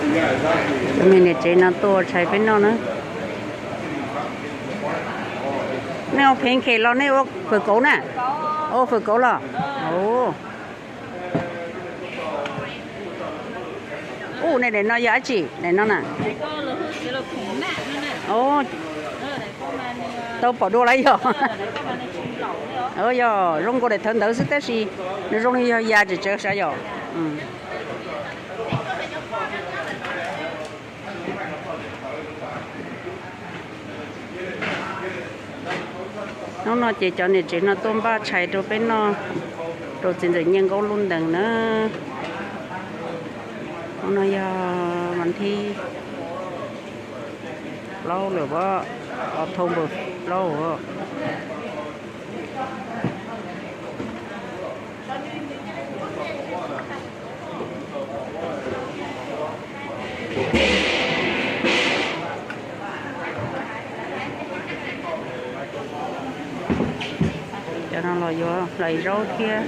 Cov me niam tsev no tuaj ua tshais peb noj na. Nej ua phev khes los nej ua fawm kauv na? Ua fawm kauv los? Ub, nej daim no yog dab tsi daim no na? Tau pom dua lawm yog? Yog zoo nkaus daim thawv ntawd xwb tab sis nws zoo li yog ya tsawv tsawv sav yom. Hnub no ces cov niam tsev no tuaj npaj tshais rau peb noj rau txiv ntxawm Nyiaj Nkaub lub ntees na. Hnub no yog vas thib plaub lawm, October plaub. Cov no los yuav hlais zaub thiab.